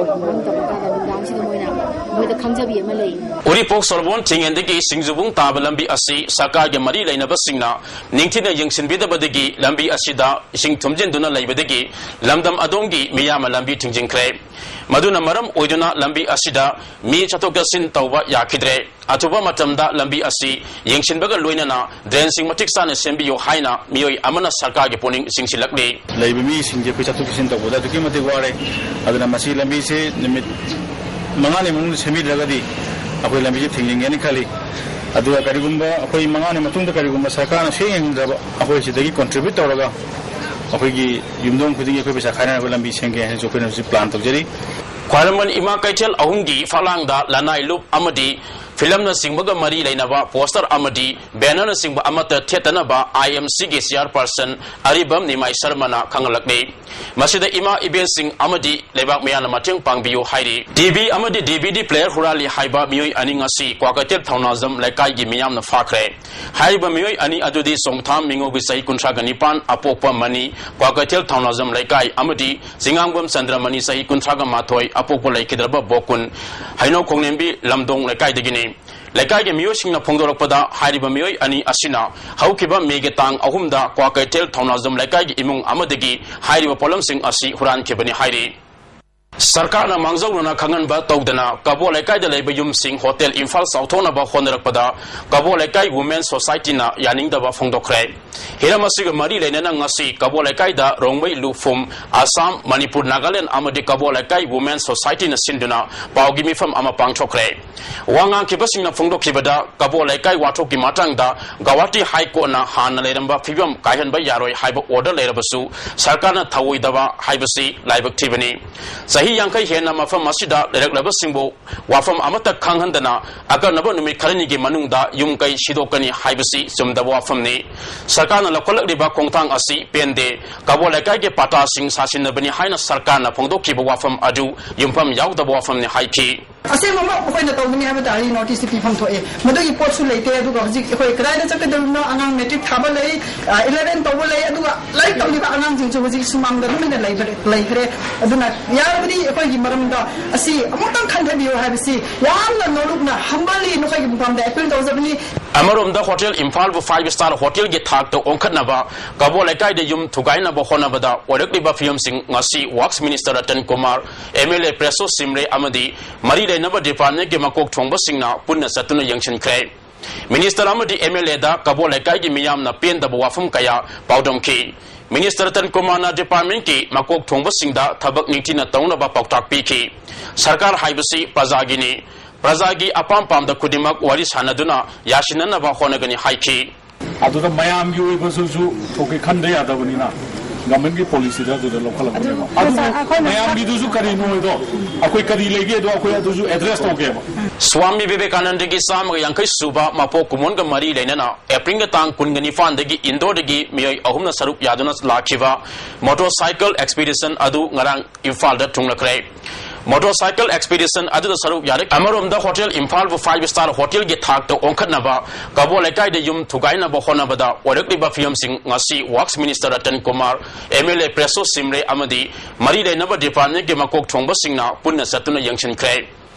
ꯇꯧꯔꯀꯥꯟꯗ ꯅꯨꯡꯗꯥꯡꯁꯤꯗ ꯃꯣꯏꯅ, ꯃꯣꯏꯗ ꯈꯪꯖꯕꯤ ꯑꯃ ꯂꯩ꯫ ꯎꯔꯤꯄꯣꯛ ꯁꯣꯔꯣꯛ ꯊꯤꯡꯉꯦꯟꯗꯒꯤ ꯁꯤꯡꯖꯨꯕꯨꯡ ꯇꯥꯕ ꯂꯝꯕꯤ ꯑꯁꯤ ꯁꯔꯀꯥꯔꯒꯤ ꯃꯔꯤ ꯂꯩꯅꯕꯁꯤꯡꯅ ꯅꯤꯡꯊꯤꯅ ꯌꯦꯡꯁꯤꯟꯕꯤꯗꯕꯗꯒꯤ ꯂꯝꯕꯤ ꯑꯁꯤꯗ ꯏꯁꯤꯡ ꯊꯨꯝꯖꯤꯟꯗꯨꯅ ꯂꯩꯕꯗꯒꯤ ꯂꯝꯗꯝ ꯑꯗꯣꯝꯒꯤ ꯃꯤꯌꯥꯝꯅ ꯂꯝꯕꯤ ꯊꯤꯡꯖꯤꯟꯈ꯭ꯔꯦ꯫ ꯃꯗꯨꯅ ꯃꯔꯝ ꯑꯣꯏꯗꯨꯅ ꯂꯝꯕꯤ ꯑꯁꯤꯗ ꯃꯤ ꯆꯠꯊꯣꯛ ꯆꯠꯁꯤꯟ ꯇꯧꯕ ꯌꯥꯈꯤꯗ꯭ꯔꯦ꯫ ꯑꯊꯨꯕ ꯃꯇꯝꯗ ꯂꯝꯕꯤ ꯑꯁꯤ ꯌꯦꯡꯁꯤꯟꯕꯒ ꯂꯣꯏꯅꯅ ꯗ꯭ꯔꯦꯟꯁꯤꯡ ꯃꯇꯤꯛ ꯆꯥꯅ ꯁꯦꯝꯕꯤꯌꯨ ꯍꯥꯏꯅ ꯃꯤꯑꯣꯏ ꯑꯃꯅ ꯁꯔꯀꯥꯔꯒꯤ ꯄꯨꯛꯅꯤꯡ ꯆꯤꯡꯁꯤꯜꯂꯛꯂꯤ꯫ ꯂꯩꯕ ꯃꯤꯁꯤꯡꯁꯦ ꯑꯩꯈꯣꯏ ꯆꯠꯊꯣꯛ ꯆꯠꯁꯤꯟ ꯇꯧꯕꯗ ꯑꯗꯨꯛꯀꯤ ꯃꯇꯤꯛ ꯋꯥꯔꯦ꯫ ꯑꯗꯨꯅ ꯃꯁꯤ ꯂꯝꯕꯤꯁꯦ ꯅꯨꯃꯤꯠ ꯃꯉꯥꯅꯤ ꯃꯅꯨꯡꯗ ꯁꯦꯝꯕꯤꯗ꯭ꯔꯒꯗꯤ ꯑꯩꯈꯣꯏ ꯂꯝꯕꯤꯁꯦ ꯊꯤꯡꯖꯤꯟꯒꯅꯤ ꯈꯜꯂꯤ꯫ ꯑꯗꯨꯒ ꯀꯔꯤꯒꯨꯝꯕ ꯑꯩꯈꯣꯏ ꯃꯉꯥꯅꯤ ꯃꯇꯨꯡꯗ ꯀꯔꯤꯒꯨꯝꯕ ꯁꯔꯀꯥꯔꯅ ꯁꯨꯛꯌꯦꯡ ꯌꯦꯡꯗ꯭ꯔꯕ, ꯑꯩꯈꯣꯏ ꯁꯤꯗꯒꯤ ꯀꯣꯟꯇ꯭ꯔꯤꯕ꯭ꯌꯨꯠ ꯇꯧꯔꯒ ꯑꯩꯈꯣꯏꯒꯤ ꯌꯨꯝꯊꯣꯡ ꯈꯨꯗꯤꯡꯒꯤ ꯑꯩꯈꯣꯏ ꯄꯩꯁꯥ ꯈꯥꯏꯅꯔꯒ ꯂꯝꯕꯤ ꯁꯦꯝꯒꯦ ꯍꯥꯏꯅꯁꯨ ꯑꯩꯈꯣꯏꯅ ꯍꯧꯖꯤꯛ ꯄ꯭ꯂꯥꯟ ꯇꯧꯖꯔꯤ꯫ ꯈ꯭ꯋꯥꯏꯔꯝꯕꯟ ꯏꯃꯥ ꯀꯩꯊꯦꯜ ꯑꯍꯨꯝꯒꯤ ꯐꯛꯂꯥꯡꯗ ꯂꯅꯥꯏ ꯂꯨꯞ ꯑꯃꯗꯤ ꯐꯤꯂꯝꯅꯆꯤꯡꯕꯒ ꯃꯔꯤ ꯂꯩꯅꯕ ꯄꯣꯁꯇꯔ ꯑꯃꯗꯤ ꯕꯦꯅꯔꯅꯆꯤꯡꯕ ꯑꯃꯠꯇ ꯊꯦꯠꯇꯅꯕ ꯑꯥꯏ ꯑꯦꯝ ꯁꯤꯒꯤ ꯆꯤꯌꯥꯔꯄꯔꯁꯟ ꯑꯔꯤꯕꯝ ꯅꯤꯃꯥꯏ ꯁꯔꯃꯅ ꯈꯪꯍꯜꯂꯛꯂꯤ꯫ ꯃꯁꯤꯗ ꯏꯃꯥ ꯏꯕꯦꯟꯁꯤꯡ ꯑꯃꯗꯤ ꯂꯩꯕꯥꯛ ꯃꯤꯌꯥꯝꯅ ꯃꯇꯦꯡ ꯄꯥꯡꯕꯤꯌꯨ ꯍꯥꯏꯔꯤ꯫ ꯇꯤ ꯚꯤ ꯑꯃꯗꯤ ꯗꯤ ꯚꯤ ꯗꯤ ꯄ꯭ꯂꯦꯌꯔ ꯍꯨꯔꯥꯜꯂꯤ ꯍꯥꯏꯕ ꯃꯤꯑꯣꯏ ꯑꯅꯤ ꯉꯁꯤ ꯀ꯭ꯋꯥꯀꯩꯊꯦꯜ ꯊꯧꯅꯥꯖꯝ ꯂꯩꯀꯥꯏꯒꯤ ꯃꯤꯌꯥꯝꯅ ꯐꯥꯈ꯭ꯔꯦ꯫ ꯍꯥꯏꯔꯤꯕ ꯃꯤꯑꯣꯏ ꯑꯅꯤ ꯑꯗꯨꯗꯤ ꯆꯣꯡꯊꯥꯝ ꯃꯤꯉꯧꯒꯤ ꯆꯍꯤ ꯀꯨꯟꯊ꯭ꯔꯥꯒ ꯅꯤꯄꯥꯟ, ꯑꯄꯣꯛꯄ ꯃꯅꯤ, ꯀ꯭ꯋꯥꯀꯩꯊꯦꯜ ꯊꯧꯅꯥꯖꯝ ꯂꯩꯀꯥꯏ, ꯑꯃꯗꯤ ꯆꯤꯉꯥꯡꯕꯝ ꯆꯟꯗ꯭ꯔꯃꯅꯤ, ꯆꯍꯤ ꯀꯨꯟꯊ꯭ꯔꯥꯒ ꯃꯥꯊꯣꯏ, ꯑꯄꯣꯛꯄ ꯂꯩꯈꯤꯗ꯭ꯔꯕ ꯕꯣꯀꯨꯟ, ꯍꯩꯅꯧ ꯈꯣꯡꯅꯦꯝꯕꯤ ꯂꯝꯗꯣꯡ ꯂꯩꯀꯥꯏꯗꯒꯤꯅꯤ꯫ ꯂꯩꯀꯥꯏꯒꯤ ꯃꯤꯑꯣꯏꯁꯤꯡꯅ ꯐꯣꯡꯗꯣꯔꯛꯄꯗ, ꯍꯥꯏꯔꯤꯕ ꯃꯤꯑꯣꯏ ꯑꯅꯤ ꯑꯁꯤꯅ ꯍꯧꯈꯤꯕ ꯃꯦꯒꯤ ꯇꯥꯡ ꯑꯍꯨꯝꯗ ꯀ꯭ꯋꯥꯀꯩꯊꯦꯜ ꯊꯧꯅꯥꯖꯝ ꯂꯩꯀꯥꯏꯒꯤ ꯏꯃꯨꯡ ꯑꯃꯗꯒꯤ ꯍꯥꯏꯔꯤꯕ ꯄꯣꯠꯂꯝꯁꯤꯡ ꯑꯁꯤ ꯍꯨꯔꯥꯟꯈꯤꯕꯅꯤ ꯍꯥꯏꯔꯤ꯫ ꯁꯔꯀꯥꯔꯅ ꯃꯥꯡꯖꯧꯅꯅ ꯈꯪꯍꯟꯕ ꯇꯧꯗꯅ ꯀꯕꯣ ꯂꯩꯀꯥꯏꯗ ꯂꯩꯕ ꯌꯨꯝꯁꯤꯡ ꯍꯣꯇꯦꯜ ꯏꯝꯐꯥꯜ ꯆꯥꯎꯊꯣꯛꯅꯕ ꯍꯣꯠꯅꯔꯛꯄꯗ ꯀꯕꯣ ꯂꯩꯀꯥꯏ ꯋꯨꯃꯦꯟ ꯁꯣꯁꯥꯏꯇꯤꯅ ꯌꯥꯅꯤꯡꯗꯕ ꯐꯣꯡꯗꯣꯛꯈ꯭ꯔꯦ꯫ ꯍꯤꯔꯝ ꯑꯁꯤꯒ ꯃꯔꯤ ꯂꯩꯅꯅ ꯉꯁꯤ ꯀꯕꯣ ꯂꯩꯀꯥꯏꯗ ꯔꯣꯡꯃꯩ, ꯂꯨꯐꯨꯝ, ꯑꯁꯥꯝ, ꯃꯅꯤꯄꯨꯔ, ꯅꯥꯒꯥꯂꯦꯟ ꯑꯃꯗꯤ ꯀꯕꯣ ꯂꯩꯀꯥꯏ ꯋꯨꯃꯦꯟ ꯁꯣꯁꯥꯏꯇꯤꯅ ꯁꯤꯟꯗꯨꯅ ꯄꯥꯎꯒꯤ ꯃꯤꯐꯝ ꯑꯃ ꯄꯥꯡꯊꯣꯛꯈ꯭ꯔꯦ꯫ ꯋꯥ ꯉꯥꯡꯈꯤꯕꯁꯤꯡꯅ ꯐꯣꯡꯗꯣꯛꯈꯤꯕꯗ, ꯀꯕꯣ ꯂꯩꯀꯥꯏ ꯋꯥꯊꯣꯛꯀꯤ ꯃꯇꯥꯡꯗ ꯒꯧꯍꯥꯇꯤ ꯍꯥꯏ ꯀꯣꯔꯠꯅ ꯍꯥꯟꯅ ꯂꯩꯔꯝꯕ ꯐꯤꯕꯝ ꯀꯥꯏꯍꯟꯕ ꯌꯥꯔꯣꯏ ꯍꯥꯏꯕ ꯑꯣꯔꯗꯔ ꯂꯩꯔꯕꯁꯨ ꯁꯔꯀꯥꯔꯅ ꯊꯧꯑꯣꯏꯗꯕ ꯍꯥꯏꯕꯁꯤ ꯂꯥꯏꯕꯛ ꯊꯤꯕꯅꯤ꯫ ꯆꯍꯤ ꯌꯥꯡꯈꯩ ꯍꯦꯟꯅ ꯃꯐꯝ ꯑꯁꯤꯗ ꯂꯩꯔꯛꯂꯕꯁꯤꯡꯕꯨ ꯋꯥꯐꯝ ꯑꯃꯠꯇ ꯈꯪꯍꯟꯗꯅ ꯑꯀꯛꯅꯕ ꯅꯨꯃꯤꯠ ꯈꯔꯅꯤꯒꯤ ꯃꯅꯨꯡꯗ ꯌꯨꯝ ꯀꯩ ꯁꯤꯗꯣꯛꯀꯅꯤ ꯍꯥꯏꯕꯁꯤ ꯆꯨꯝꯗꯕ ꯋꯥꯐꯝꯅꯤ꯫ ꯁꯔꯀꯥꯔꯅ ꯂꯧꯈꯠꯂꯛꯂꯤꯕ ꯈꯣꯡꯊꯥꯡ ꯑꯁꯤ ꯄꯦꯟꯗꯦ꯫ ꯀꯕꯣ ꯂꯩꯀꯥꯏꯒꯤ ꯄꯥꯇꯥꯁꯤꯡ ꯁꯥꯁꯤꯟꯅꯕꯅꯤ ꯍꯥꯏꯅ ꯁꯔꯀꯥꯔꯅ ꯐꯣꯡꯗꯣꯛꯈꯤꯕ ꯋꯥꯐꯝ ꯑꯗꯨ ꯌꯨꯝꯐꯝ ꯌꯥꯎꯗꯕ ꯋꯥꯐꯝꯅꯤ ꯍꯥꯏꯈꯤ꯫ ꯑꯁꯦꯡꯕꯃꯛ ꯑꯩꯈꯣꯏꯅ ꯇꯧꯒꯅꯤ ꯍꯥꯏꯕ ꯇꯥꯔꯗꯤ ꯅꯣꯇꯤꯁꯇꯤ ꯄꯤꯐꯝ ꯊꯣꯛꯑꯦ꯫ ꯃꯗꯨꯒꯤ ꯄꯣꯠꯁꯨ ꯂꯩꯇꯦ꯫ ꯑꯗꯨꯒ ꯍꯧꯖꯤꯛ ꯑꯩꯈꯣꯏ ꯀꯗꯥꯏꯗ ꯆꯠꯀꯗꯧꯔꯤꯕꯅꯣ? ꯑꯉꯥꯡ ꯃꯦꯇ꯭ꯔꯤꯛ ꯊꯥꯕ ꯂꯩ, ꯑ, ꯏꯂꯦꯚꯦꯟ ꯇꯧꯕ ꯂꯩ, ꯑꯗꯨꯒ ꯂꯥꯏꯔꯤꯛ ꯇꯝꯂꯤꯕ ꯑꯉꯥꯡꯁꯤꯡꯁꯨ ꯍꯧꯖꯤꯛ ꯁꯨꯃꯥꯡꯗ ꯂꯨꯝꯅ ꯂꯩꯕ-, ꯂꯩꯈ꯭ꯔꯦ꯫ ꯑꯗꯨꯅ ꯌꯥꯔꯕꯗꯤ ꯑꯩꯈꯣꯏꯒꯤ ꯃꯔꯝꯗ ꯑꯁꯤ ꯑꯃꯨꯛꯇꯪ ꯈꯟꯊꯕꯤꯌꯨ ꯍꯥꯏꯕꯁꯤ ꯌꯥꯝꯅ ꯅꯣꯂꯨꯛꯅ humbly ꯅꯈꯣꯏꯒꯤ ꯃꯐꯝꯗ ꯑꯦꯄꯤꯜ ꯇꯧꯖꯕꯅꯤ꯫ ꯑꯃꯔꯣꯝꯗ ꯍꯣꯇꯦꯜ ꯏꯝꯐꯥꯜꯕꯨ ꯐꯥꯏꯚ ꯁ꯭ꯇꯥꯔ ꯍꯣꯇꯦꯜꯒꯤ ꯊꯥꯛꯇ ꯑꯣꯟꯈꯠꯅꯕ ꯀꯕꯣ ꯂꯩꯀꯥꯏꯗ ꯌꯨꯝ ꯊꯨꯒꯥꯏꯅꯕ ꯍꯣꯠꯅꯕꯗ ꯑꯣꯏꯔꯛꯂꯤꯕ ꯐꯤꯕꯝꯁꯤꯡ ꯉꯁꯤ works minister Ratan Kumar, M L A Preso Shimray ꯑꯃꯗꯤ ꯃꯔꯤ ꯂꯩꯅꯕ ꯗꯤꯄꯥꯔꯠꯃꯦꯟꯒꯤ ꯃꯀꯣꯛ ꯊꯣꯡꯕꯁꯤꯡꯅ ꯄꯨꯟꯅ ꯆꯠꯇꯨꯅ ꯌꯦꯡꯁꯤꯟꯈ꯭ꯔꯦ꯫ ꯃꯤꯅꯤꯁꯇꯔ ꯑꯃꯗꯤ ꯑꯦꯝ ꯑꯦꯜ ꯑꯦꯗ ꯀꯕꯣ ꯂꯩꯀꯥꯏꯒꯤ ꯃꯤꯌꯥꯝꯅ ꯄꯦꯟꯗꯕ ꯋꯥꯐꯝ ꯀꯌꯥ ꯄꯥꯎꯗꯝꯈꯤ꯫ ꯃꯤꯅꯤꯁꯇꯔ ꯔꯇꯟ ꯀꯨꯃꯥꯔꯅ ꯗꯤꯄꯥꯔꯠꯃꯦꯟꯒꯤ ꯃꯀꯣꯛ ꯊꯣꯡꯕꯁꯤꯡꯗ ꯊꯕꯛ ꯅꯤꯡꯊꯤꯅ ꯇꯧꯅꯕ ꯄꯥꯎꯇꯥꯛ ꯄꯤꯈꯤ꯫ ꯁꯔꯀꯥꯔ ꯍꯥꯏꯕꯁꯤ ꯄ꯭ꯔꯖꯥꯒꯤꯅꯤ꯫ ꯄ꯭ꯔꯖꯥꯒꯤ ꯑꯄꯥꯝ ꯄꯥꯝꯗ ꯈꯨꯗꯤꯡꯃꯛ ꯋꯥꯔꯤ ꯁꯥꯟꯅꯗꯨꯅ ꯌꯥꯁꯤꯟꯅꯅꯕ ꯍꯣꯠꯅꯒꯅꯤ ꯍꯥꯏꯈꯤ꯫ ꯑꯗꯨꯗ ꯃꯌꯥꯝꯒꯤ ꯑꯣꯏꯕꯁꯨ ꯊꯣꯛꯀꯦ ꯈꯟꯗ ꯌꯥꯗꯕꯅꯤꯅ ꯒꯚꯔꯟꯃꯦꯟꯠꯀꯤ ꯄꯣꯂꯤꯁꯤꯗ ꯑꯗꯨꯗ ꯂꯧꯈꯠꯂꯛꯄꯅꯦꯕ꯫ ꯑꯗꯨ ꯑꯗꯨ ꯁꯥꯔ, ꯑꯩꯈꯣꯏꯅ ꯃꯌꯥꯝꯒꯤꯗꯨꯁꯨ ꯀꯔꯤꯅꯣ ꯍꯥꯏꯗꯣ ꯑꯩꯈꯣꯏ ꯀꯔꯤ ꯂꯩꯒꯦꯗꯣ ꯑꯩꯈꯣꯏ ꯑꯗꯨꯁꯨ ꯑꯦꯗ꯭ꯔꯦꯁ ꯇꯧꯒꯦꯕ꯫ ꯁ꯭ꯋꯥꯃꯤ ꯕꯤꯕꯦꯀꯥꯅꯟꯗꯒꯤ ꯆꯥꯝꯃꯒ ꯌꯥꯡꯈꯩ ꯁꯨꯕ ꯃꯄꯣꯛ ꯀꯨꯝꯑꯣꯟꯒ ꯃꯔꯤ ꯂꯩꯅꯅ ꯑꯦꯄ꯭ꯔꯤꯜꯒꯤ ꯇꯥꯡ ꯀꯨꯟꯒ ꯅꯤꯄꯥꯟꯗꯒꯤ ꯏꯟꯗꯣꯔꯗꯒꯤ ꯃꯤꯑꯣꯏ ꯑꯍꯨꯝꯅ ꯁꯔꯨꯛ ꯌꯥꯗꯨꯅ ꯂꯥꯛꯈꯤꯕ ꯃꯣꯇꯣꯔꯁꯥꯏꯀꯜ ꯑꯦꯛꯁꯄꯤꯗꯤꯁꯟ ꯑꯗꯨ ꯉꯔꯥꯡ ꯏꯝꯐꯥꯜꯗ ꯊꯨꯡꯂꯈ꯭ꯔꯦ꯫ ꯃꯣꯇꯣꯔꯁꯥꯏꯀꯜ ꯑꯦꯛꯁꯄꯤꯗꯤꯁꯟ ꯑꯗꯨꯗ ꯁꯔꯨꯛ ꯌꯥꯔꯛ-, ꯑꯃꯔꯣꯝꯗ ꯍꯣꯇꯦꯜ ꯏꯝꯐꯥꯜꯕꯨ ꯐꯥꯏꯚ ꯁ꯭ꯇꯥꯔ ꯍꯣꯇꯦꯜꯒꯤ ꯊꯥꯛꯇ ꯑꯣꯟꯈꯠꯅꯕ ꯀꯕꯣ ꯂꯩꯀꯥꯏꯗ ꯌꯨꯝ ꯊꯨꯒꯥꯏꯅꯕ ꯍꯣꯠꯅꯕꯗ ꯑꯣꯏꯔꯛꯂꯤꯕ ꯐꯤꯕꯝꯁꯤꯡ ꯉꯁꯤ works minister Ratan Kumar, M L A Preso Shimray ꯑꯃꯗꯤ ꯃꯔꯤ ꯂꯩꯅꯕ ꯗꯤꯄꯥꯔꯠꯃꯦꯟꯠꯀꯤ ꯃꯀꯣꯛ ꯊꯣꯡꯕꯁꯤꯡꯅ ꯄꯨꯟꯅ ꯆꯠꯇꯨꯅ ꯌꯦꯡꯁꯤꯟꯈ꯭ꯔꯦ꯫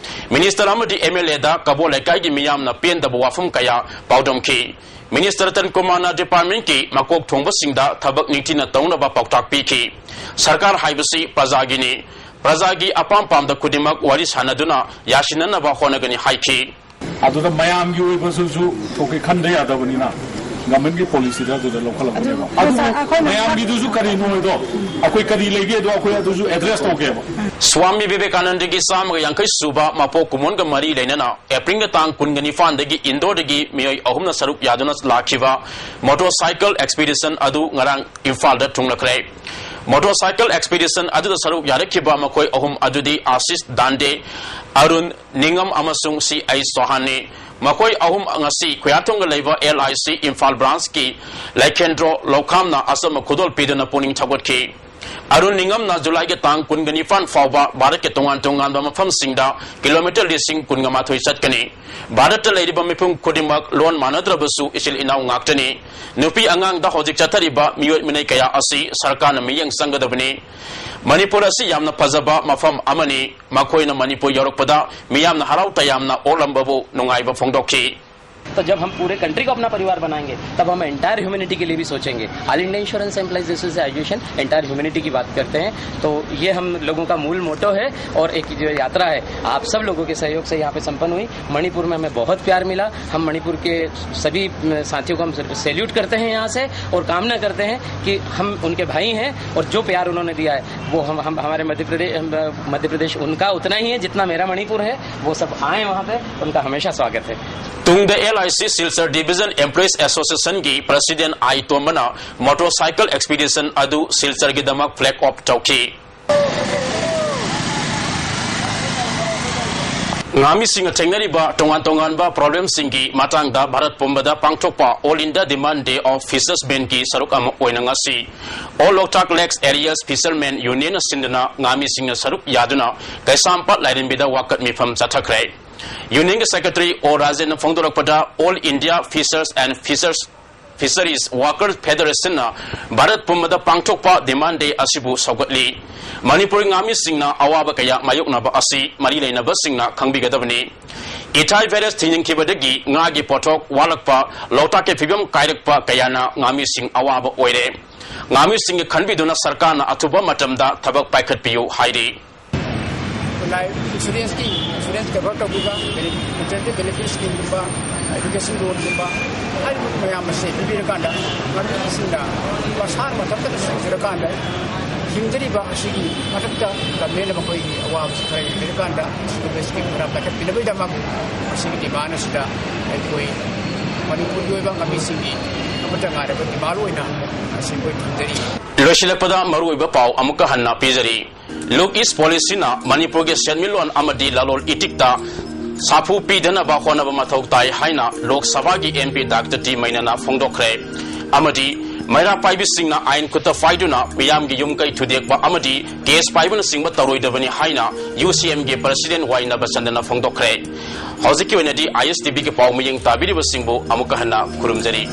ꯃꯤꯅꯤꯁꯇꯔ ꯑꯃꯗꯤ ꯑꯦꯝ ꯑꯦꯜ ꯑꯦꯗ ꯀꯕꯣ ꯂꯩꯀꯥꯏꯒꯤ ꯃꯤꯌꯥꯝꯅ ꯄꯦꯟꯗꯕ ꯋꯥꯐꯝ ꯀꯌꯥ ꯄꯥꯎꯗꯝꯈꯤ꯫ ꯃꯤꯅꯤꯁꯇꯔ ꯔꯇꯟ ꯀꯨꯃꯥꯔꯅ ꯗꯤꯄꯥꯔꯠꯃꯦꯟꯠꯀꯤ ꯃꯀꯣꯛ ꯊꯣꯡꯕꯁꯤꯡꯗ ꯊꯕꯛ ꯅꯤꯡꯊꯤꯅ ꯇꯧꯅꯕ ꯄꯥꯎꯇꯥꯛ ꯄꯤꯈꯤ꯫ ꯁꯔꯀꯥꯔ ꯍꯥꯏꯕꯁꯤ ꯄ꯭ꯔꯖꯥꯒꯤꯅꯤ꯫ ꯄ꯭ꯔꯖꯥꯒꯤ ꯑꯄꯥꯝ ꯄꯥꯝꯗ ꯈꯨꯗꯤꯡꯃꯛ ꯋꯥꯔꯤ ꯁꯥꯟꯅꯗꯨꯅ ꯌꯥꯁꯤꯟꯅꯅꯕ ꯍꯣꯠꯅꯒꯅꯤ ꯍꯥꯏꯈꯤ꯫ ꯑꯗꯨꯗ ꯃꯌꯥꯝꯒꯤ ꯑꯣꯏꯕꯁꯨ ꯊꯣꯛꯀꯦ ꯈꯟꯗ ꯌꯥꯗꯕꯅꯤꯅ ꯒꯚꯔꯟꯃꯦꯟꯠꯀꯤ ꯄꯣꯂꯤꯁꯤꯗ ꯑꯗꯨꯗ ꯂꯧꯈꯠꯂꯛꯄꯅꯦꯕ꯫ ꯑꯗꯨ ꯑꯗꯨ ꯁꯥꯔ, ꯑꯩꯈꯣꯏꯅ ꯃꯌꯥꯝꯒꯤꯗꯨꯁꯨ ꯀꯔꯤꯅꯣ ꯍꯥꯏꯗꯣ ꯑꯩꯈꯣꯏ ꯀꯔꯤ ꯂꯩꯒꯦꯗꯣ ꯑꯩꯈꯣꯏ ꯑꯗꯨꯁꯨ ꯑꯦꯗ꯭ꯔꯦꯁ ꯇꯧꯒꯦꯕ꯫ ꯁ꯭ꯋꯥꯃꯤ ꯕꯤꯕꯦꯀꯥꯅꯟꯗꯒꯤ ꯆꯥꯝꯃꯒ ꯌꯥꯡꯈꯩ ꯁꯨꯕ ꯃꯄꯣꯛ ꯀꯨꯝꯑꯣꯟꯒ ꯃꯔꯤ ꯂꯩꯅꯅ ꯑꯦꯄ꯭ꯔꯤꯜꯒꯤ ꯇꯥꯡ ꯀꯨꯟꯒ ꯅꯤꯄꯥꯟꯗꯒꯤ ꯏꯟꯗꯣꯔꯗꯒꯤ ꯃꯤꯑꯣꯏ ꯑꯍꯨꯝꯅ ꯁꯔꯨꯛ ꯌꯥꯗꯨꯅ ꯂꯥꯛꯈꯤꯕ ꯃꯣꯇꯣꯔꯁꯥꯏꯀꯜ ꯑꯦꯛꯁꯄꯤꯗꯤꯁꯟ ꯑꯗꯨ ꯉꯔꯥꯡ ꯏꯝꯐꯥꯜꯗ ꯊꯨꯡꯂꯈ꯭ꯔꯦ꯫ ꯃꯣꯇꯣꯔꯁꯥꯏꯀꯜ ꯑꯦꯛꯁꯄꯤꯗꯤꯁꯟ ꯑꯗꯨꯗ ꯁꯔꯨꯛ ꯌꯥꯔꯛꯈꯤꯕ ꯃꯈꯣꯏ ꯑꯍꯨꯝ ꯑꯗꯨꯗꯤ ꯑꯥꯁꯤꯁ ꯗꯥꯟꯗꯦ, ꯑꯔꯨꯟ ꯅꯤꯉꯝ ꯑꯃꯁꯨꯡ ꯁꯤ ꯑꯩꯆ ꯆꯧꯍꯥꯟꯅꯤ꯫ ꯃꯈꯣꯏ ꯑꯍꯨꯝ ꯉꯁꯤ ꯈꯨꯌꯥꯊꯣꯡꯗ ꯂꯩꯕ ꯑꯦꯜ ꯑꯥꯏ ꯁꯤ ꯏꯝꯐꯥꯜ ꯕ꯭ꯔꯥꯟꯁꯀꯤ ꯂꯩꯈꯦꯟꯗ꯭ꯔꯣ ꯂꯧꯈꯥꯝꯅ ꯑꯆꯝꯕ ꯈꯨꯗꯣꯜ ꯄꯤꯗꯨꯅ ꯄꯨꯛꯅꯤꯡ ꯊꯧꯒꯠꯈꯤ꯫ ꯑꯔꯨꯟ ꯅꯤꯡꯉꯝꯅ ꯖꯨꯂꯥꯏꯒꯤ ꯇꯥꯡ ꯀꯨꯟꯒ ꯅꯤꯄꯥꯟ ꯐꯥꯎꯕ ꯚꯥꯔꯠꯀꯤ ꯇꯣꯉꯥꯟ ꯇꯣꯉꯥꯟꯕ ꯃꯐꯝꯁꯤꯡꯗ ꯀꯤꯂꯣꯃꯤꯇꯔ ꯂꯤꯁꯤꯡ ꯀꯨꯟꯒ ꯃꯥꯊꯣꯏ ꯆꯠꯀꯅꯤ꯫ ꯚꯥꯔꯠꯇ ꯂꯩꯔꯤꯕ ꯃꯤꯄꯨꯝ ꯈꯨꯗꯤꯡꯃꯛ ꯂꯣꯟ ꯃꯥꯟꯅꯗ꯭ꯔꯕꯁꯨ ꯏꯆꯤꯜ ꯏꯅꯥꯎ ꯉꯥꯛꯇꯅꯤ꯫ ꯅꯨꯄꯤ ꯑꯉꯥꯡꯗ ꯍꯧꯖꯤꯛ ꯆꯠꯊꯔꯤꯕ ꯃꯤꯑꯣꯠ ꯃꯤꯅꯩ ꯀꯌꯥ ꯑꯁꯤ ꯁꯔꯀꯥꯔꯅ ꯃꯤꯠꯌꯦꯡ ꯆꯪꯒꯗꯕꯅꯤ꯫ ꯃꯅꯤꯄꯨꯔ ꯑꯁꯤ ꯌꯥꯝꯅ ꯐꯖꯕ ꯃꯐꯝ ꯑꯃꯅꯤ꯫ ꯃꯈꯣꯏꯅ ꯃꯅꯤꯄꯨꯔ ꯌꯧꯔꯛꯄꯗ ꯃꯤꯌꯥꯝꯅ ꯍꯔꯥꯎ ꯇꯌꯥꯝꯅ ꯑꯣꯛꯂꯝꯕꯕꯨ ꯅꯨꯡꯉꯥꯏꯕ ꯐꯣꯡꯗꯣꯛꯈꯤ꯫ तो जब हम पूरे कंट्री को अपना परिवार बनाएंगे, तब हम एंटायर ह्यूमैनिटी के लिए भी सोचेंगे। All India insurance employees association entire humanity की बात करते हैं, तो ये हम लोगों का मूल मोटो है और एक जो यात्रा है, आप सब लोगों के सहयोग से यहाँ पे संपन्न हुई। मणिपुर में हमें बहुत प्यार मिला। हम मणिपुर के सभी साथियों को हम सैल्यूट करते हैं यहाँ से और कामना करते हैं कि हम उनके भाई हैं और जो प्यार उन्होंने दिया है, वो हम, हम हमारे मध्य प्रदेश मध्य प्रदेश उनका उतना ही है जितना मेरा मणिपुर है। वो सब आए वहाँ पे, उनका हमेशा स्वागत है। ꯇꯨꯡꯗ L I C Silchar division employees ꯑꯦꯁꯣꯁꯤꯌꯦꯁꯟꯒꯤ ꯄ꯭ꯔꯁꯤꯗꯦꯟ ꯑꯥꯏ ꯇꯣꯝꯕꯅ ꯃꯣꯇꯣꯔꯁꯥꯏꯀꯜ ꯑꯦꯛꯁꯄꯤꯗꯤꯁꯟ ꯑꯗꯨ ꯁꯤꯜꯆꯔꯒꯤꯗꯃꯛ ꯐ꯭ꯂꯦꯒ ꯑꯣꯐ ꯇꯧꯈꯤ꯫ ꯉꯥꯃꯤꯁꯤꯡꯅ ꯊꯦꯡꯅꯔꯤꯕ ꯇꯣꯉꯥꯟ ꯇꯣꯉꯥꯟꯕ ꯄ꯭ꯔꯣꯕ꯭ꯂꯦꯝꯁꯤꯡꯒꯤ ꯃꯇꯥꯡꯗ ꯚꯥꯔꯠ ꯄꯨꯝꯕꯗ ꯄꯥꯡꯊꯣꯛꯄ ꯑꯣꯜ ꯏꯟꯗꯤꯌꯥ ꯗꯤꯃꯥꯟ ꯗꯦ ꯑꯣꯐ ꯐꯤꯁꯔꯁꯃꯦꯟꯒꯤ ꯁꯔꯨꯛ ꯑꯃ ꯑꯣꯏꯅ ꯉꯁꯤ all Loktak lakes areas fishermen ꯌꯨꯅꯤꯌꯟꯅ ꯁꯤꯟꯗꯨꯅ ꯉꯥꯃꯤꯁꯤꯡꯅ ꯁꯔꯨꯛ ꯌꯥꯗꯨꯅ ꯀꯩꯁꯥꯝꯄꯥꯠ ꯂꯥꯏꯔꯦꯝꯕꯤꯗ ꯋꯥꯀꯠ ꯃꯤꯐꯝ ꯆꯠꯊꯈ꯭ꯔꯦ꯫ ꯌꯨꯅꯤꯌꯟꯒꯤ ꯁꯦꯀ꯭ꯔꯦꯇꯔꯤ ꯑꯣ ꯔꯥꯖꯦꯟꯅ ꯐꯣꯡꯗꯣꯔꯛꯄꯗ, ꯑꯣꯜ ꯏꯟꯗꯤꯌꯥ ꯐꯤꯁꯔꯁ ꯑꯦꯟ ꯐꯤꯁꯔꯁ ꯐꯤꯁꯔꯤꯁ ꯋꯥꯀꯔꯁ ꯐꯦꯗꯔꯦꯁꯟꯅ ꯚꯥꯔꯠ ꯄꯨꯝꯕꯗ ꯄꯥꯡꯊꯣꯛꯄ ꯗꯤꯃꯥꯟ ꯗꯦ ꯑꯁꯤꯕꯨ ꯁꯧꯒꯠꯂꯤ꯫ ꯃꯅꯤꯄꯨꯔ ꯉꯥꯃꯤꯁꯤꯡꯅ ꯑꯋꯥꯕ ꯀꯌꯥ ꯃꯥꯌꯣꯛꯅꯕ ꯑꯁꯤ ꯃꯔꯤ ꯂꯩꯅꯕꯁꯤꯡꯅ ꯈꯪꯕꯤꯒꯗꯕꯅꯤ꯫ ꯏꯊꯥꯏ ꯚꯥꯏꯔꯁ ꯊꯤꯡꯖꯤꯟꯈꯤꯕꯗꯒꯤ ꯉꯥꯒꯤ ꯄꯣꯠꯊꯣꯛ ꯋꯥꯠꯂꯛꯄ, ꯂꯣꯛꯇꯥꯛꯀꯤ ꯐꯤꯕꯝ ꯀꯥꯏꯔꯛꯄ ꯀꯌꯥꯅ ꯉꯥꯃꯤꯁꯤꯡ ꯑꯋꯥꯕ ꯑꯣꯏꯔꯦ꯫ ꯉꯥꯃꯤꯁꯤꯡꯒꯤ ꯈꯟꯕꯤꯗꯨꯅ ꯁꯔꯀꯥꯔꯅ ꯑꯊꯨꯕ ꯃꯇꯝꯗ ꯊꯕꯛ ꯄꯥꯏꯈꯠꯄꯤꯌꯨ ꯍꯥꯏꯔꯤ꯫ ꯂꯥꯏꯐ ꯏꯟꯁꯨꯔꯦꯟꯁꯀꯤ ꯏꯟꯁꯨꯔꯦꯟꯁ ꯀꯚꯔ ꯇꯧꯕꯤꯕ, ꯃꯦꯇꯔꯅꯤꯇꯤ ꯕꯦꯅꯤꯐꯤꯠ ꯁ꯭ꯀꯤꯝꯒꯨꯝꯕ, ꯑꯦꯖꯨꯀꯦꯁꯟ ꯂꯣꯟꯒꯨꯝꯕ, ꯍꯥꯏꯔꯤꯕ ꯃꯌꯥꯝ ꯑꯁꯦ ꯄꯤꯕꯤꯔꯀꯥꯟꯗ ꯉꯥꯃꯤꯁꯤꯡꯅ ꯃꯁꯥꯅ ꯃꯊꯟꯇ ꯁꯤꯖꯤꯟꯅꯔꯀꯥꯟꯗ ꯍꯤꯡꯖꯔꯤꯕ ꯑꯁꯤꯒꯤ ꯃꯊꯛꯇ ꯒꯃꯦꯟꯅ ꯃꯈꯣꯏꯒꯤ ꯑꯋꯥꯕꯁꯤ ꯈꯔ ꯌꯦꯡꯕꯤꯔꯀꯥꯟꯗ ꯑꯁꯤꯒꯨꯝꯕ ꯁ꯭ꯀꯤꯝ ꯈꯔ ꯄꯥꯏꯈꯠꯄꯤꯅꯕꯒꯤꯗꯃꯛ ꯃꯁꯤꯒꯤ ꯗꯤꯃꯥꯟ ꯑꯁꯤꯗ ꯑꯩꯈꯣꯏ ꯃꯅꯤꯄꯨꯔꯒꯤ ꯑꯣꯏꯕ ꯉꯥꯃꯤꯁꯤꯡꯒꯤ ꯑꯃꯠꯇ ꯉꯥꯏꯔꯕ ꯗꯤꯃꯥꯟ ꯑꯣꯏꯅ ꯑꯁꯤ ꯑꯩꯈꯣꯏ ꯊꯝꯖꯔꯤ꯫ ꯂꯣꯏꯁꯤꯜꯂꯛꯄꯗ ꯃꯔꯨꯑꯣꯏꯕ ꯄꯥꯎ ꯑꯃꯨꯛꯀ ꯍꯟꯅ ꯄꯤꯖꯔꯤ꯫ ꯂꯨꯛ ꯏꯁ ꯄꯣꯂꯤꯁꯤꯅ ꯃꯅꯤꯄꯨꯔꯒꯤ ꯁꯦꯟꯃꯤꯠꯂꯣꯟ ꯑꯃꯗꯤ ꯂꯂꯣꯟ ꯏꯇꯤꯛꯇ ꯁꯥꯐꯨ ꯄꯤꯗꯅꯕ ꯍꯣꯠꯅꯕ ꯃꯊꯧ ꯇꯥꯏ ꯍꯥꯏꯅ ꯂꯣꯛ ꯁꯚꯥꯒꯤ ꯑꯦꯝ ꯄꯤ ꯗꯥꯛꯇꯔ ꯇꯤ ꯃꯩꯅꯥꯅ ꯐꯣꯡꯗꯣꯛꯈ꯭ꯔꯦ꯫ ꯑꯃꯗꯤ ꯃꯩꯔꯥ ꯄꯥꯏꯕꯤꯁꯤꯡꯅ ꯑꯥꯏꯟ ꯈꯨꯠꯇ ꯄꯥꯏꯗꯨꯅ ꯃꯤꯌꯥꯝꯒꯤ ꯌꯨꯝ ꯀꯩ ꯊꯨꯗꯦꯛꯄ ꯑꯃꯗꯤ ꯀꯦꯁ ꯄꯥꯏꯕꯅꯆꯤꯡꯕ ꯇꯧꯔꯣꯏꯗꯕꯅꯤ ꯍꯥꯏꯅ ꯌꯨ ꯁꯤ ꯑꯦꯝꯒꯤ ꯄ꯭ꯔꯁꯤꯗꯦꯟ ꯋꯥꯏ ꯅꯕꯆꯟꯗ꯭ꯔꯅ ꯐꯣꯡꯗꯣꯛꯈ꯭ꯔꯦ꯫ ꯍꯧꯖꯤꯛꯀꯤ ꯑꯣꯏꯅꯗꯤ ꯑꯥꯏ ꯑꯦꯁ ꯇꯤ ꯚꯤꯒꯤ ꯄꯥꯎ ꯃꯤꯠꯌꯦꯡ ꯇꯥꯕꯤꯔꯤꯕꯁꯤꯡꯕꯨ ꯑꯃꯨꯛꯀ ꯍꯟꯅ ꯈꯨꯔꯨꯝꯖꯔꯤ꯫